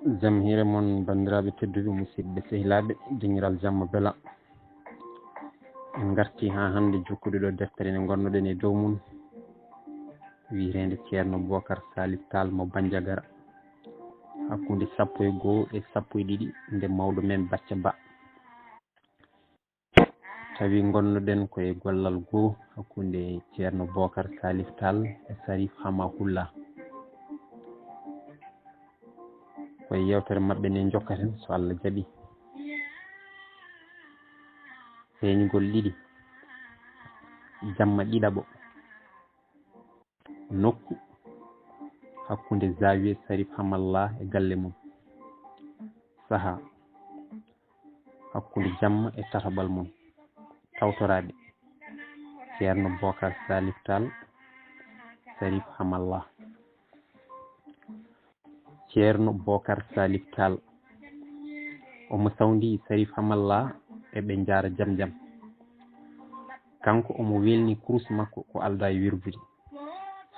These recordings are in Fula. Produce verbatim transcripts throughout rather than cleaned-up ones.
Jam hiire mon, banndiraaɓe tedduɓe, musidɓe, sehilaaɓe, dingiral jamma bela. En ngarti haa hannde jokkude ɗo deftere nde ngonnoɗen e dow mum, wiyeteende Ceerno Bookar Saalif Taal mo Banjagara, hakkunde sappo e goo e sappo e ɗiɗi nde mawɗo men Bacca Ba. Tawi ngonnoɗen ko e gollal goo hakkunde Ceerno Bookar Saalif Taal e Sariif Hamahullah. Ko e yewtere maɓɓe nde njokkaten, so Allah jaɓi. Feeñugol ɗiɗi, jamma ɗiɗaɓo, nokku hakkunde Zawiya Sariif Hamahullah e galle mum, saha hakkunde jamma e tataɓal mum, tawtoraaɓe Ceerno Bookar Saalif Taal, Sariif Hamahullah. Ceerno Bookar Saalif Taal, omo sawndi Sariif Hamahullah e ɓe njaara jam jam. Kanko omo welni kurus makko ko aldaa e wirdude.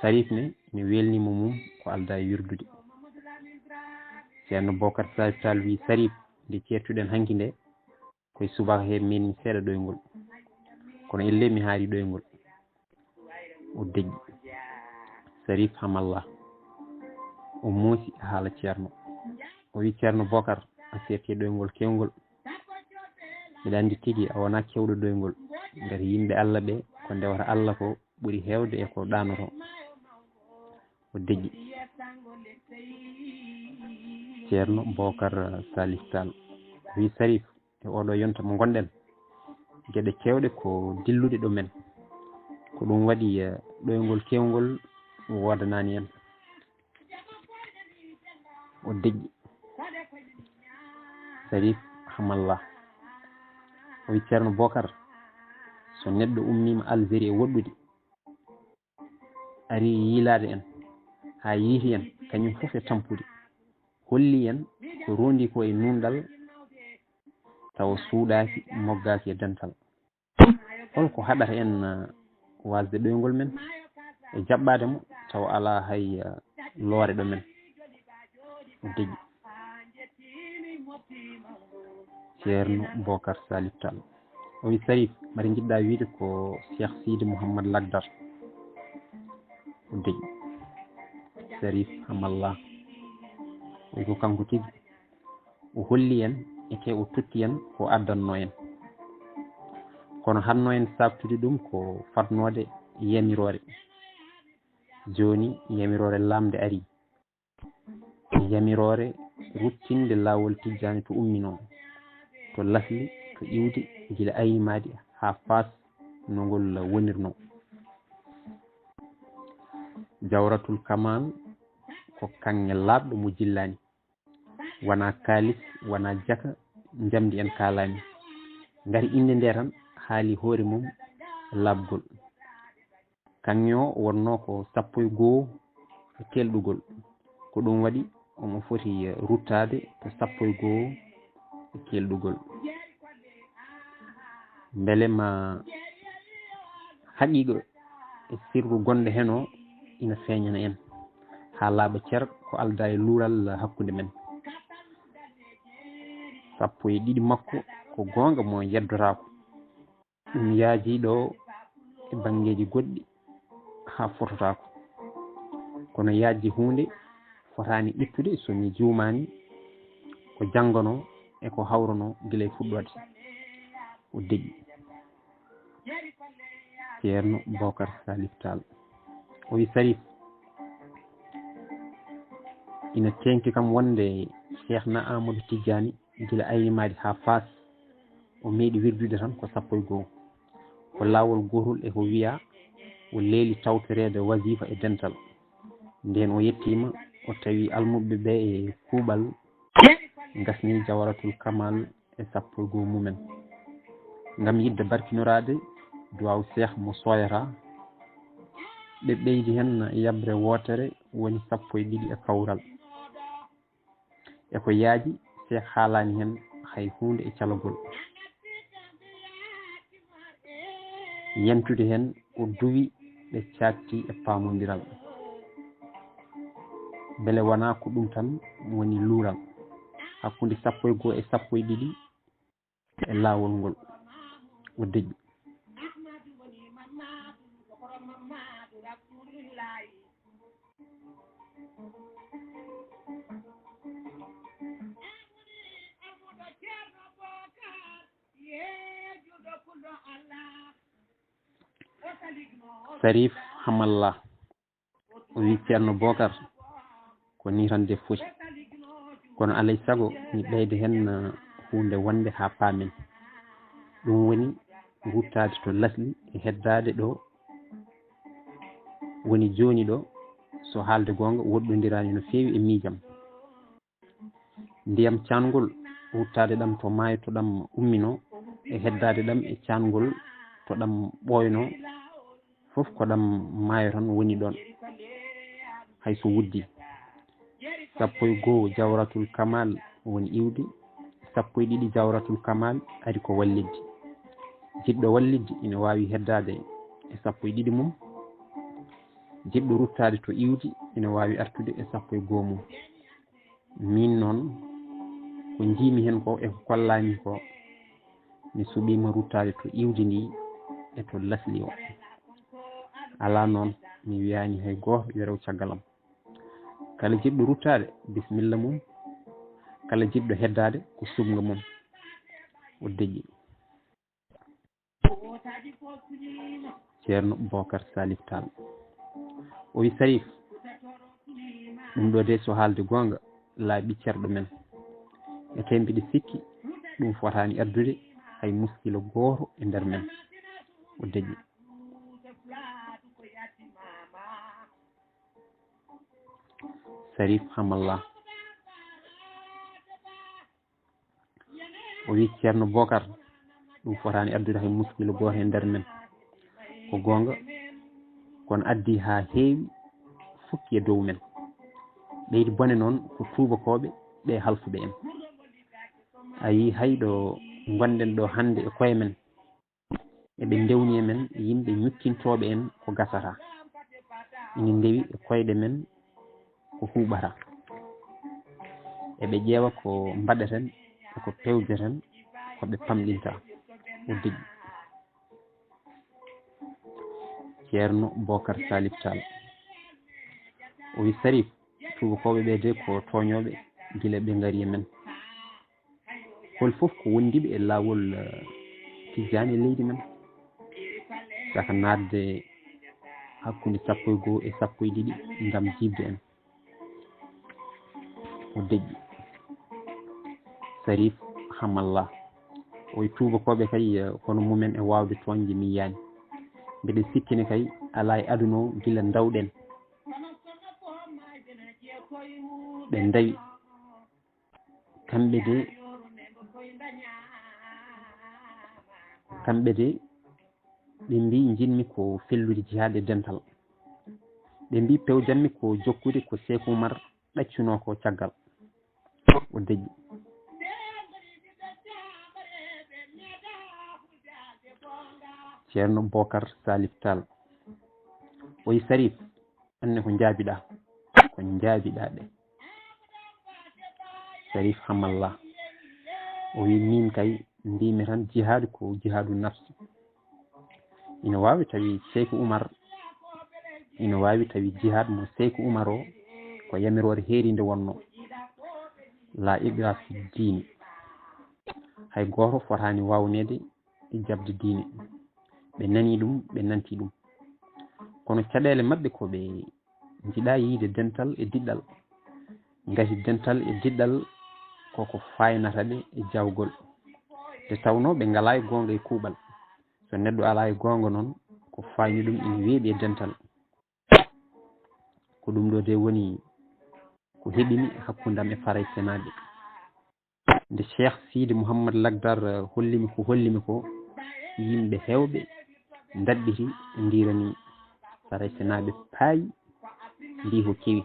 Sariif ne, ne welni mo mum ko aldaa e wirdude. Ceerno Bookar Saalif Taal wi Sariif, nde ceertuɗen hanki nde, ko e subaka he min seeɗa ɗoyngol. Kono ellee mi haari ɗoyngol. O deƴƴi. Sariif Hamahullah. O moosi e haala Ceerno. O wi Ceerno Bookar, a seerti e ɗoyngol keewngol. Mbiɗa anndi tigi a wonaa keewɗo ɗoyngol. Ngati yimɓe Allah ɓe, ko ndewata Allah ko ɓuri heewde e ko ɗaanotoo. O deƴƴi. Ceerno Bookar Saalif Taal. O wi Sariif, e oɗo yonta mo ngonɗen, geɗe keewɗe ko dilluɗe ɗo men. Ko ɗum waɗi, eh, ɗoyngol keewngol woodanaani en. O deƴƴi. Sariif Hamahullah. O wi Ceerno Bookar, so neɗɗo ummiima Algérie e woɗɗude, ari yiilaade en, haa yiiti en, kañum fof e tampude, holli en ko rondi ko e nunɗal, tawa suuɗaaki, moggaaki e dental. Holko haɗata en, uh, waasde ɗoyngol men e jaɓɓaade mo, tawa alaa hay, uh, loore ɗo men? O deƴƴi. Ceerno Bookar Saalif Taal. O wi Sariif, mbaɗa njiɗɗa wiide ko Cheikh Sidi Mouhammad Lagdar? O deƴƴi. Sariif Hamahullah. O wi ko kanko tigi. O holli en, ete o totti en ko addanno en. Kono hanno en saabtude ɗum ko fadnoode yamiroore. Jooni yamiroore lamnde ari. Yamiroore ruttinde laawol tijjaani to umminoo, to lasli, to iwdi, gila Ayni Maadi haa Faas no ngol wonirnoo. Jawratul Kamal ko kaŋŋe laaɓɗo mo jillaani. Wonaa kaalis, wonaa jaka, njamndi en kaalaani. Ngati innde nde tan haali hoore mum laaɓgol. Kaŋŋe o wonnoo ko sappo e goo e kelɗugol. Ko ɗum waɗi omo foti ruttaade ko sappo e goo e kelɗugol. Mbele ma haqiiqa e sirru gonɗo heen o ina feeñana en, haa laaɓa cer ko aldaa e luural hakkunde men. Sappo e ɗiɗi makko ko goonga mo yeddotaako. Ɗum yaajii ɗo e banngeeji goɗɗi haa fototaako. Kono yaajde huunde fotaani ittude, so mi juumaani, ko jannganoo e ko hawranoo gila e fuɗɗoode. O deƴƴi. Ceerno Bookar Saalif Taal. O wi Sariif, ina teeŋti kam wonde Seex na Aamadu Tijjaani gila Ayni Maadi haa Faas, o meeɗi wirdude tan ko sappo e goo. Ko laawol gootol e ko wiyaa, o leeli tawtoreede wasifa e dental. Ndeen o yettiima, o tawi almuɓɓe ɓe e kuuɓal ngasni Jawharatul Kamal e sappo e goo mumen. Ngam yiɗde barkinoraade duwaaw Seex mo sooyataa, ɓe ɓeydi heen yaɓre wootere, woni sappo e ɗiɗi e kawral. E ko yaaji, Seex haalaani heen hay huunde e calagol. Yentude heen, o duwi ɓe caakti e paamondiral. Mbele wonaa ko ɗum tan woni luural? hakkunde sappo e goo e sappo e ɗiɗi e laawol ngol. O deƴƴi. Sarif Hamalla. O wi Ceerno Bookar, ko nii tan de foti. Kono alay sago mi ɓeyda heen, eh, huunde wonde haa paamen. Ɗum woni ruttaade to lasli e heddaade ɗo woni jooni ɗo, so haalde goonga, woɗɗondiraani no feewi e miijam. Ndiyam caangol ruttaade ɗam to maayo to ɗam umminoo, e heddaade ɗam e caangol to ɗam ɓooynoo, fof ko ɗam maayo tan woni ɗoon, hay so wuddi. Sappo e goo Jawratul Kamal woni iwdi, sappo e ɗiɗi Jawratul Kamal ari ko wallidde. Jiɗɗo wallidde ina waawi heddaade e sappo e ɗiɗi mum, jiɗɗo ruttaade to iwdi ina waawi artude e sappo e goo mum. Miin noon, ko njiimi heen ko e ko kollaami ko, mi suɓiima ruttaade to iwdi ndi e to lasli o. Alaa noon, mi wiyaani hay gooto yo rew caggal am. Kala jiɗɗo ruttaade, bisimilla mum. Kala jiɗɗo heddaade, ko suɓngo mum. O deƴƴi. Ceerno Bookar Salif Taal. O wi, Sarif, ɗum ɗo de, so haalde goonga, laaɓi cerɗo men. E tawi mbiɗa sikki ɗum fotaani addude hay muskilo gooto e nder men. O deƴƴi. Sarif Hamalla. O wi, Ceerno Bookar, ɗum fotaani addude hay muskilo gooto e nder men. Ko goonga, kono addi haa heewi, fukki e dow men. Ɓeydi bone noon ko tuubakooɓe ɓe halfuɓe en. A yii hay ɗo ngonɗen ɗo hannde e koye men. Eɓe ndewni e men yimɓe ñukkintooɓe en ko gasata. Ina ndewi e koyɗe men ko huuɓata. Eɓe ƴeewa ko mbaɗaten e ko pewjoten, ko ɓe pamɗinta. O deƴƴi. Ceerno Bookar Salif Taal. O wi, Sarif, tuubakooɓe ɓe de ko tooñooɓe gila ɓe ngari e men. Hol fof ko wondiiɓe e laawol, eh, tijjaani e leydi men. Saka naatde hakkunde sappo e goo e sappo e ɗiɗi ngam jiiɓde en. O deƴƴi. Sarif Hamalla. O wi, tuubakooɓe kay, eh, kono mumen e waawde tooñde mi yiyaani. Mbiɗa sikki ne kay alaa e aduna o gila ndawɗen. Ɓe ndawi. Kamɓe de, kamɓe de, ɓe mbii njiɗmi ko fellude jihaad e dental. Ɓe mbii pewjanmi ko jokkude ko Seeku Umar ɗaccunoo ko caggal. O deƴƴi. Ceerno Bookar Salif Taal. O wi, Sarif, anne ko njaabiɗaa, ko njaabiɗaa ɓe. Sarif Hamalla. O wi, miin kay, mbiimi tan jihaadu ko jihaadu nafsi. Ina waawi tawi Seyku Umar, ina waawi tawi jihaad mo Seyku Umar o ko yamiroore heeriinde wonnoo. Laa ikraha fi diini. Hay gooto fotaani waawneede e jaɓde diine. Ɓe nanii ɗum, ɓe nantii ɗum. Kono caɗeele maɓɓe ko ɓe njiɗaa yiyde dental e diɗɗal. Ngati dental e diɗɗal ko ko faaynata ɓe e jawgol. Nde tawnoo ɓe ngalaa e goonga e kuuɓal. So neɗɗo alaa e goonga noon, ko faayni ɗum ina weeɓi e dental. Ko ɗum ɗo de woni ko heɓimi hakkunde am e Faraysenaaɓe. Nde Cheikh Sidi Mouhammad Lagdar, eh, hollimi ko hollimi ko, yimɓe heewɓe ndaɓɓiti, ndiirani Faraysenaaɓe paayi, mbii ko kewi.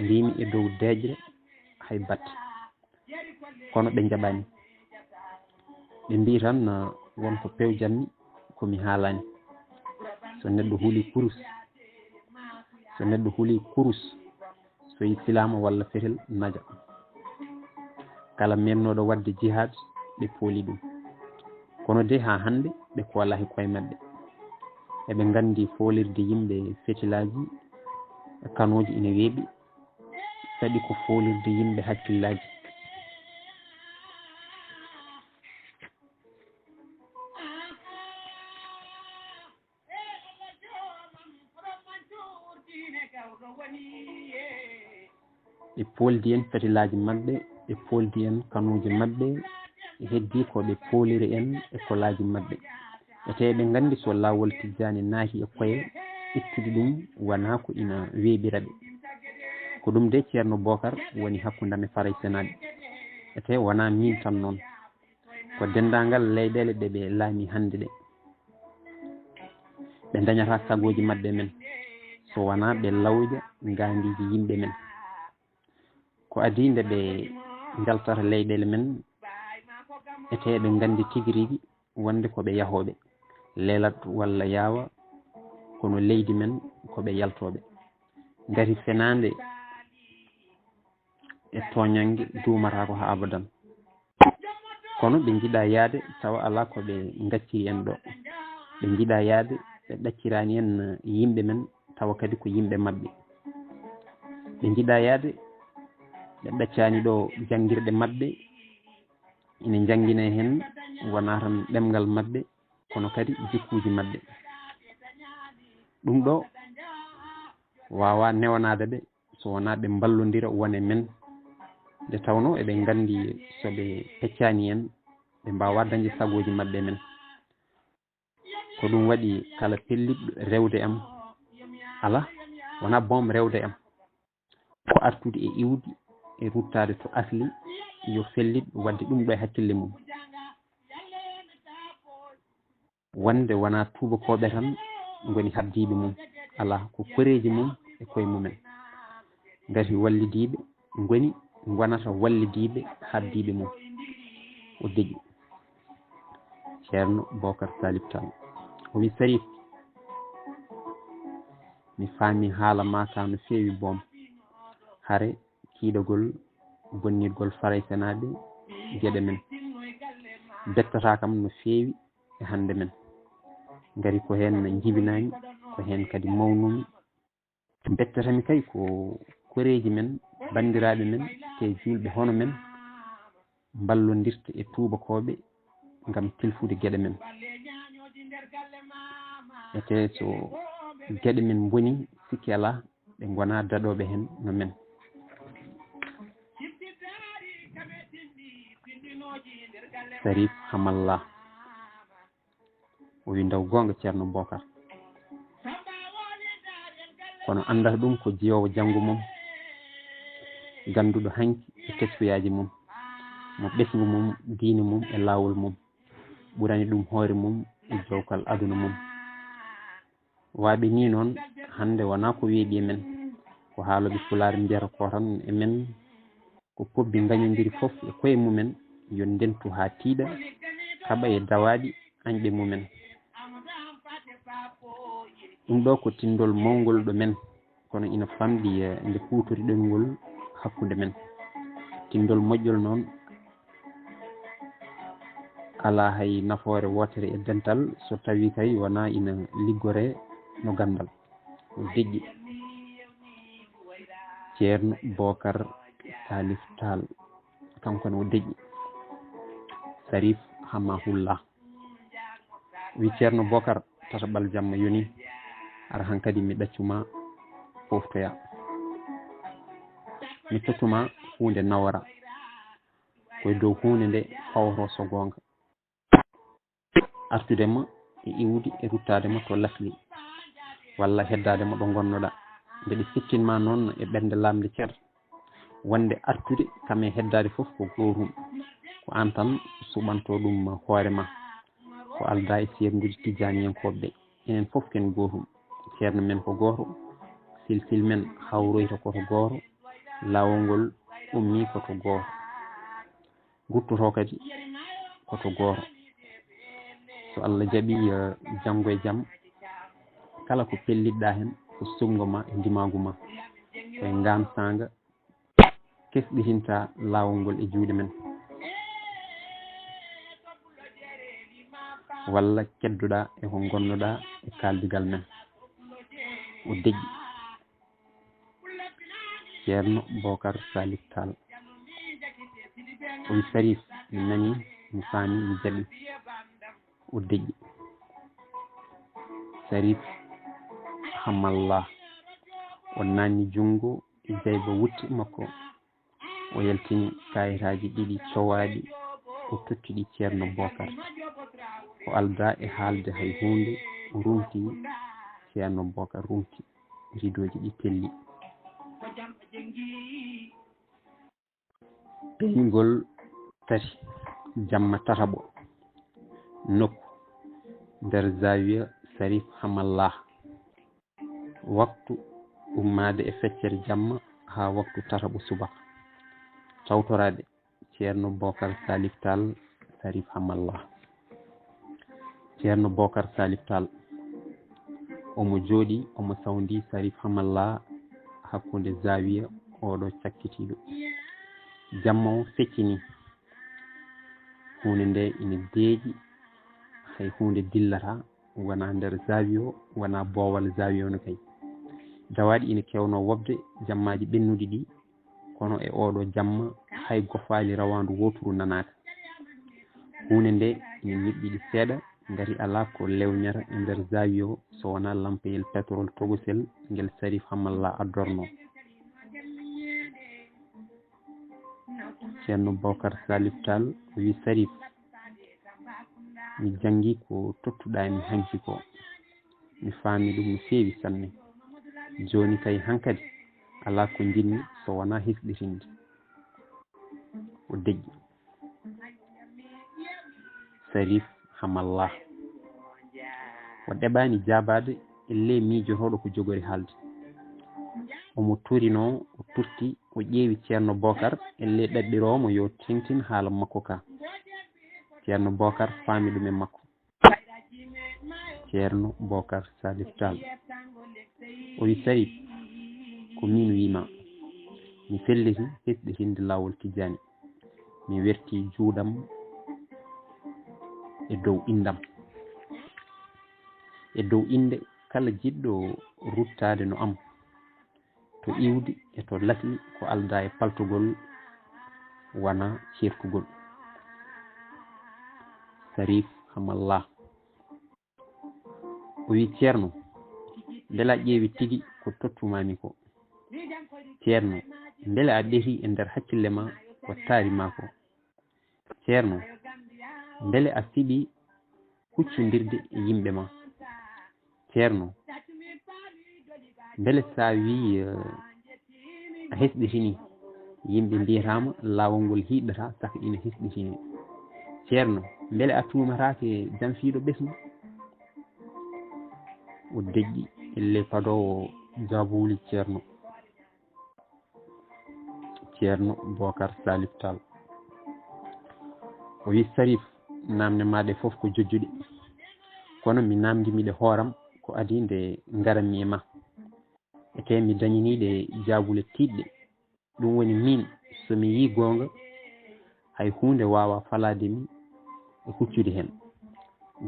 Mbiimi e dow deeƴre hay batte. Kono ɓe njaɓaani. Ɓe mbii tan, eh, won ko pewjanmi ko mi haalaani. So neɗɗo huli kurus, so neɗɗo huli kurus, so yi silaama walla fetel naja. Kala mennooɗo waɗde jihaad, ɓe pooli ɗum. Kono de haa hannde ɓe koolaaki koye maɓɓe. Eɓe nganndi foolirde yimɓe fetilaaji, kanooji ina weeɓi, saɗi ko foolirde yimɓe hakkillaaji. Ɓe pooldi en fetilaaji maɓɓe, ɓe pooldi en kanuuji maɓɓe, e heddii ko ɓe pooliri en e kolaaji maɓɓe. Etee ɓe nganndi so laawol Tijjaani naati e koye, ittude ɗum wonaa ko ina weeɓira ɓe. Ko ɗum de Ceerno Bookar woni hakkunde am e Faraysenaaɓe. Etee wonaa miin tan noon. Ko denndaangal leyɗeele ɗe ɓe laami hannde ɗe. Ɓe ndañataa sagooji maɓɓe men, so wonaa ɓe lawƴa ngaandiiji yimɓe men. Ko adii nde ɓe njaltata leyɗeele men, etee ɓe nganndi tigi rigi wonde ko ɓe yahooɓe, lelat walla yaawa, kono leydi men ko ɓe yaltooɓe. Ngati fenaande e tooñannge duumataako haa abadan. Kono ɓe njiɗaa yahde tawa alaa ko ɓe ngacciri en ɗo. Ɓe njiɗaa yahde ɓe ɗacciraani en yimɓe men tawa kadi ko yimɓe maɓɓe. Ɓe njiɗaa yahde ɓe ɗaccaani ɗo janngirɗe maɓɓe, ina njanngina heen wonaa tan ɗemngal maɓɓe, kono kadi jikkuuji maɓɓe. Ɗum ɗo waawaa newanaade ɓe so wonaa ɓe mballondira won e men, nde tawnoo eɓe nganndi so ɓe peccaani en, ɓe mbaawaa dañde sagooji maɓɓe men. Ko ɗum waɗi kala pellitɗo rewde am, alaa, wonaa boom rewde am. Ko artude e iwdi e ruttaade to asli, yo fellit waɗde ɗum ɗo e hakkille mum. Wonde wonaa tuubakooɓe tan ngoni habdiiɓe mum, alaa, ko koreeji mum e koye mumen. Ngati wallidiiɓe ngoni, ngonata wallidiiɓe habdiiɓe mum. O deƴƴi. Ceerno Bookar Taalib Taal. O wi, Sariif, mi faami haala maa kaa no feewi boom. Hare kiiɗagol bonnirgol Faraysenaaɓe geɗe men. Bettataa kam no feewi e hannde men. Ngari ko heen njibinaami, ko heen kadi mawnumi. Bettatami kay ko koreeji men, banndiraaɓe men, te juulɓe hono men mballondirta e tuubakooɓe ngam tilfude geɗe men. Etee so geɗe men mboni, sikke alaa, ɓe ngonaa daɗooɓe heen no men. Sariif Hamalla. O wi, Ndaw goonga, Ceerno Bookar. Kono anndata ɗum ko jiyoowo janngo mum, gannduɗo hanki e teskuyaaji mum, mo ɓesngu mum, diine mum e laawol mum, ɓurani ɗum hoore mum e jowkal aduna mum. Waaɓe nii noon, hannde wonaa ko weeɓi e men. Ko haalooɓe Pulaar mbiyata ko tan e men, ko pobbi ngañondiri fof e koye mumen, yo ndentu haa tiiɗa, kaɓa e dawaaɗi añɓe mumen. Ɗum ɗo ko tinndol mawngol ɗo men, kono ina famɗi e nde kuutoriɗen ngol hakkunde men. Tinndol moƴƴol noon, alaa hay nafoore wootere e dental so tawii kay wonaa ina liggoree no ganndal. O deƴƴi. Ceerno Bookar Taalif Taal, kanko ne o deƴƴi. Sariif Hamahullah. Wi, Ceerno Bookar, tataɓal jamma yoni, hara hankadi mi ɗaccu ma fooftoya. Mi tottu ma huunde nawora. Ko e dow huunde nde fawro so goonga. Artude ma e iwdi e ruttaade ma to lasli, walla heddaade ma ɗo ngonnoɗaa. Mbeɗa siftin ma noon e ɓernde laamnde cer, wonde artude kam e heddaade fof ko gootum. Ko aan tan suɓantoo ɗum hoore ma. Ko aldaa e seerndude tijjaaniyankooɓe ɓe. Enen fof ken gootum. Ceerno men ko gooto, silsil men hawroyta ko to gooto, laawol ngol ummii ko to gooto. Ruttotoo kadi ko to gooto. So Allah jaɓii, eh, janngo e jam, kala ko pellitɗaa heen, ko suɓngo ma e ndimaagu ma. Ko e ngaan saanga kesɗitinta laawol ngol e juuɗe men. walla keddoɗaa e ko ngonnoɗaa e kaaldigal men? O deƴƴi. Ceerno Bookar Saliif Taal. O wi Sariif, mi nani, mi faami, mi jaɓi. O deƴƴi. Sariif Hamallah. O naanni junngo e jayba wutte makko. O yaltini kaayitaaji ɗiɗi cowaaɗi, o totti ɗi Ceerno Bookar. O aldaa e haalde hay huunde, o runti, Ceerno Bookar runti. Ridooji ɗi telli. Peeñgol tati, jamma tataɓo. Nokku, nder zaawiya Sariif Hamallah. Waktu, ummaade e feccere jamma haa waktu tataɓo subaka. Tawtoraade, Ceerno Bookar Saliif Taal, Sariif Hamallah. Ceerno Bookar Saliif Taal, omo jooɗii, omo sawndii Sariif Hamallah hakkunde zaawiya ooɗo cakkitiiɗo. Jamma o feccinii. Huunde nde ina deeƴi, hay huunde dillataa, wonaa nder zaawiya o, wonaa boowal zaawiya o no kay. Dawaaɗi ina keewnoo woɓde jammaaji ɓennuɗi ɗi, kono e ooɗo jamma hay gofaali rawaandu wooturu nanaaka. Huunde nde ina ñiɓɓiɗi seeɗa, ngati alaa ko lewñata e nder zaawiya o so wonaa lampayel petrol tokosel ngel Sariif Hamallah addornoo. Ceerno Bookar Saliif Taal o wi Sariif, mi janngii ko tottuɗaa mi hanki ko. Mi faami ɗum no feewi sanne. Jooni kay hankadi alaa ko njiɗmi so wonaa hisɗitinde. O deƴƴi. Sariif Hamallah. O ɗeɓaani jaabaade ellee miijotooɗo ko jogori haalde. Omo turinoo, o turti, o ƴeewi Ceerno Bookar ellee ɗaɓɓiroo mo yo teeŋtin haala makko ka. Ceerno Bookar faami ɗum e makko. Ceerno Bookar Saliif Taal. O wi Sariif, ko miin wii ma. Mi felliti hisɗitinde laawol Tijjaani. Mi werti juuɗam e dow inndam. E dow innde kala jiɗɗo ruttaade no am. To iwdi e to lasli ko aldaa e paltugol wona ceertugol. Sariif Hamallah. O wi Ceerno, mbela a ƴeewi tigi ko tottumaami ko? Ceerno, mbele a ɓetii e nder hakkille ma ko taari ma ko? Ceerno, mbele a fiɓi huccondirde e yimɓe ma? Ceerno, mbele so a wii, eh, a hesɗitinii, yimɓe mbiyataama laawol ngol hiiɗataa saka ina hesɗitinee? Ceerno, mbele a tuumataake janfiiɗo ɓesngu? O deƴƴi, ellee padoowo jaabuuli Ceerno. Ceerno Bookar Saliif Taal. O wi Sariif, naamne maa ɗe fof ko jojjuɗe. Kono mi naamndii mi ɗe hooram ko adii nde ngarammi e ma. Etee mi dañanii ɗe jaabuule tiiɗɗe. Ɗum woni miin, so mi yii goonga, hay huunde waawaa falaade mi e huccude heen.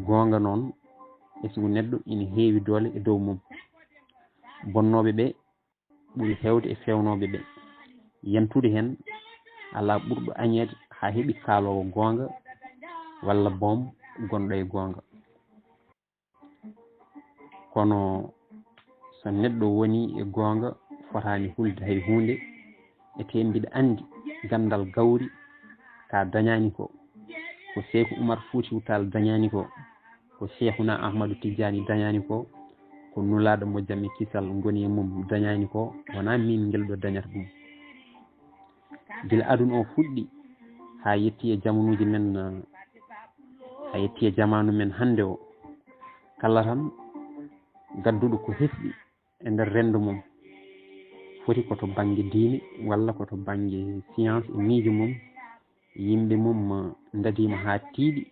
Goonga noon, ɓesngu neɗɗo ina heewi doole e dow mum. Bonnooɓe ɓe ɓuri heewde e feewnooɓe ɓe. Yantude heen, alaa ɓurɗo añeede haa heɓi kaaloowo goonga walla boom gonɗo e goonga. Kono so neɗɗo wonii e goonga, fotaani hulde hay huunde, etee mbiɗa anndi ganndal gawri ka dañaani ko, ko Seeku Umar Fuutiyu Taal dañaani ko, ko Seehuna Ahmadu Tijjaani dañaani ko, ko Nulaaɗo mo jam e kisal ngoni e mum dañaani ko, wonaa miin ngel ɗo dañata ɗum. Gila aduna o fuɗɗi haa yetti e jamanuuji men, haa yetti e jamaanu men hannde o, kala tan gadduɗo ko hesɗi e nder renndo mum, foti ko to bannge diine walla ko to bannge science e miijo mum, yimɓe mum ndadiima haa tiiɗi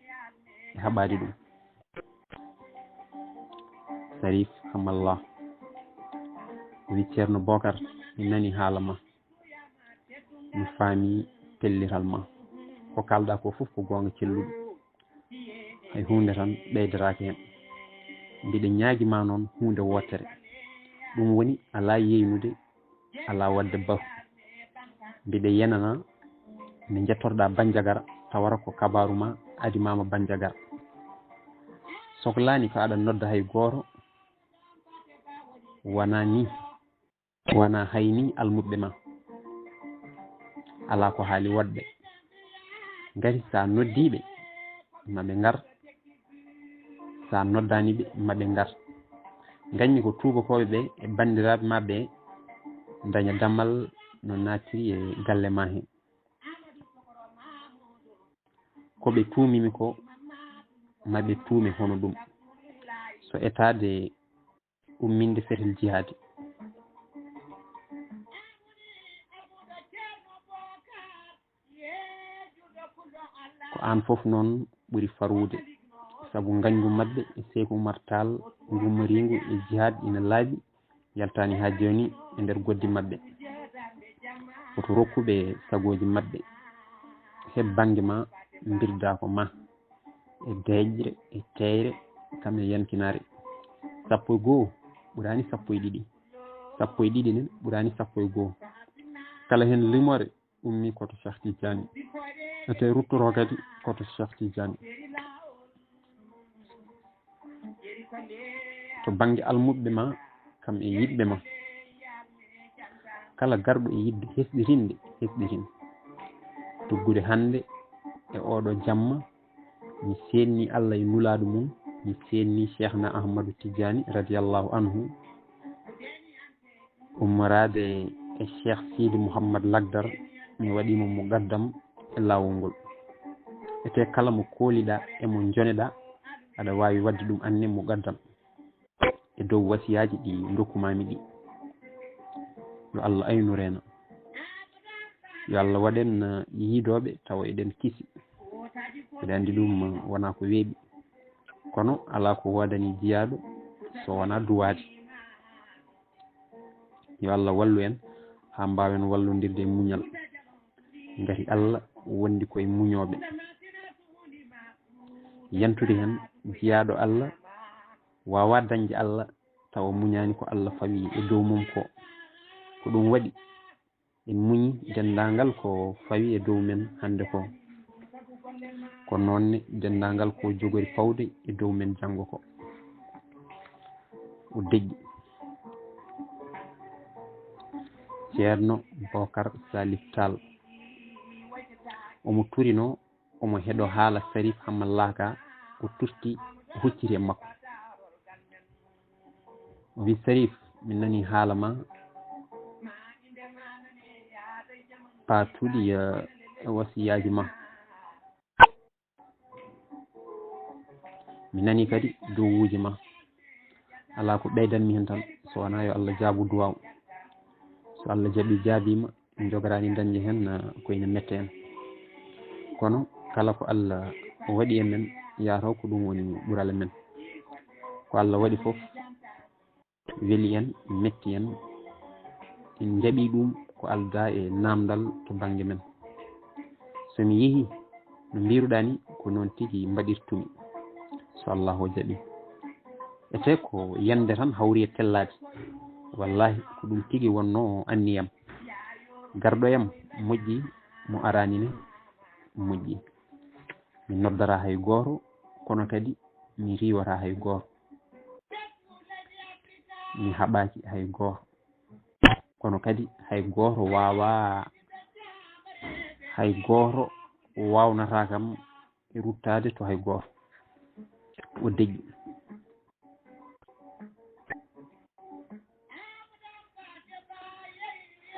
e haɓaade ɗum. Sariif Hamallah. O wi Ceerno Bookar, mi nani haala ma. Mi faami pellital ma. Ko kaalɗaa ko fof ko goonga celluɗo. Hay huunde tan ɓeydataake heen. Mbiɗa ñaagi ma noon huunde wootere. Ɗum woni alaa yeeynude, alaa waɗde bahu. Mbiɗa yenana nde njettorɗaa Banjagara, tawata ko kabaaru ma adimaama Banjagara. Soklaani ko aɗa nodda hay gooto, wonaa nii. Wonaa hay nii almuɓɓe ma. Alaa ko haali waɗde. Ngati so a noddii ɓe, ma ɓe ngar. So a noddaani ɓe, ma ɓe ngar. Ngañmi ko tuubakooɓe ɓe e banndiraaɓe ma ɓe ndaña damal no naatiri e galle ma hee. Ko ɓe tuumimi ko, ma ɓe tuume hono ɗum. So etaade umminde fetel jihaadi. Ko aan fof noon ɓuri farwude, sabu ngañgu maɓɓe e Seek Umar Taal ngummoriingu e jihaad ina laaɓi, yaltaani haa jooni e nder goddi maɓɓe. Woto rokku ɓe sagooji maɓɓe. Heɓ bannge ma, mbirdaa ko ma. E deeƴre, e teeyre, kam e yankinaare. Sappo e goo ɓuraani sappo e ɗiɗi. Sappo e ɗiɗi ne ɓuraani sappo e goo. Kala heen limoore ummii ko to Cheikh Tidiane. Ete ruttoroo kadi ko to Cheikh Tidiane. To bannge almuɓɓe ma, kam e yiɗɓe ma. Kala garɗo e yiɗde hesɗitinde, hesɗitin. Tuggude hannde e ooɗo jamma, mi seenni Allah e nulaaɗo mum, mi seenni Cheikhna Ahmadu Tidiane radiyallahu anhu, ummoraade e Cheikh Sidi Mouhammad Lagdar, mi waɗii mo muqaddam e laawol ngol. Ete kala mo kooliɗaa e mo njoneɗaa, aɗa waawi waɗde ɗum anne muqaddam e dow wasiyaaji ɗi ndokkumaami ɗi. Yo Allah aynu reena. Yo Allah waɗen, eh, yiidooɓe tawa eɗen kisi. Eɗen anndi ɗum, eh, wonaa ko weeɓi. Kono alaa ko woodani jiyaaɗo so wonaa duwaade. Yo Allah wallu en haa mbaawen wallondirde e muñal. Ngati Allah wondi koye muñooɓe. Yantude heen jiyaaɗo Allah waawaa dañde Allah tawa muñaani ko Allah fawi e dow mum ko. Ko ɗum waɗi en muñi denndaangal ko fawi e dow men hannde ko. Ko noon ne denndaangal ko jogori fawde e dow men janngo ko. O deƴƴi. Ceerno Bookar Salif Taal. Omo turinoo, omo heɗoo haala Sarif Hamallaa ka, o tusti, o hucciti e makko. O wi, "Sarif, mi nanii haala ma, paatuɗi, eh, e wasiyaaji ma. Mi nanii kadi duwawuuji ma. Alaa ko ɓeydanmi heen tan, so wonaa yo Allah jaabu duwaaw. So Allah jaɓii, jaabiima, en njogoraani dañde heen, eh, ko ina metta en. Kono kala ko Allah waɗi e men, yataw ko ɗum woni ɓural e men. Ko Allah waɗi fof, weli en, metti en, en njaɓii ɗum ko aldaa e naamndal to bannge men. So mi yehii no mbiiruɗaa ni, ko noon tigi mbaɗirtumi, so Allaahu o jaɓii." Etee ko yande tan hawri e tellaade. Wallaahi, ko ɗum tigi wonnoo anniyam. Garɗo yam moƴƴi, mo araani ne moƴƴi. Mi noddataa hay gooto, kono kadi mi riiwataa hay gooto. Mi haɓaaki hay gooto. Kono kadi hay gooto waawaa, hay gooto waawnataa kam e ruttaade to hay gooto. O deƴƴi.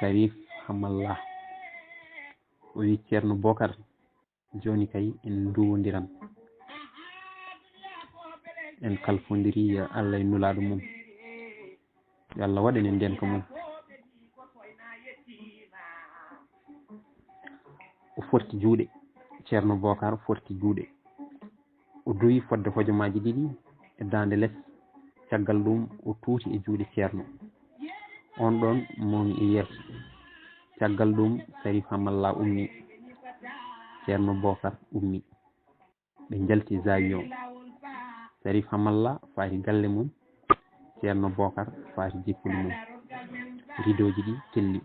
Sarif Hamallaa. O wi, "Ceerno Bookar, jooni kay en nduwondiran. En kalfondiri Allah e nulaaɗo mum. Yo Allah waɗan en ndeenka mum." O forti juuɗe. Ceerno Bookar forti juuɗe. O duwi fodde hojomaaji ɗiɗi e daande les. Caggal ɗum, o tuuti e juuɗe Ceerno. On ɗon moomi e yeeso. Caggal ɗum, Sarif Hamallaa ummi. Ceerno Bookar ummi. Ɓe njalti zaawiya o. Sharif Hamalla faati galle mum, Ceerno Bokar faati jikkude mum. Ridooji ɗi telli.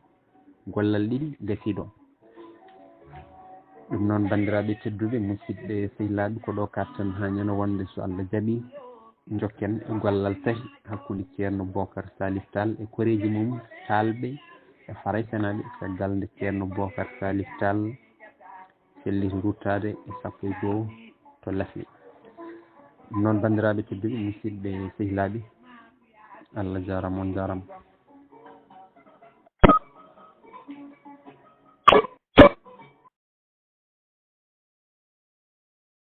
Gollal ɗiɗi gasiiɗo. Ɗum noon, banndiraaɓe tedduɓe, musidɓe sehilaaɓe, ko ɗo katten haa ñande wonde, so Allah jaɓi, njokken e gollal tahi hakkunde Ceerno Bokar Salif Tall e koreeji mum taalɓe e faraysenaaɓe, caggal nde Ceerno Bokar Salif Tall felliti ruttaade e sappo e goo to Lasli. Ɗum noon, banndiraaɓe tedduɓe, musidɓe sehilaaɓe, Allah jaaraama, on jaaraama.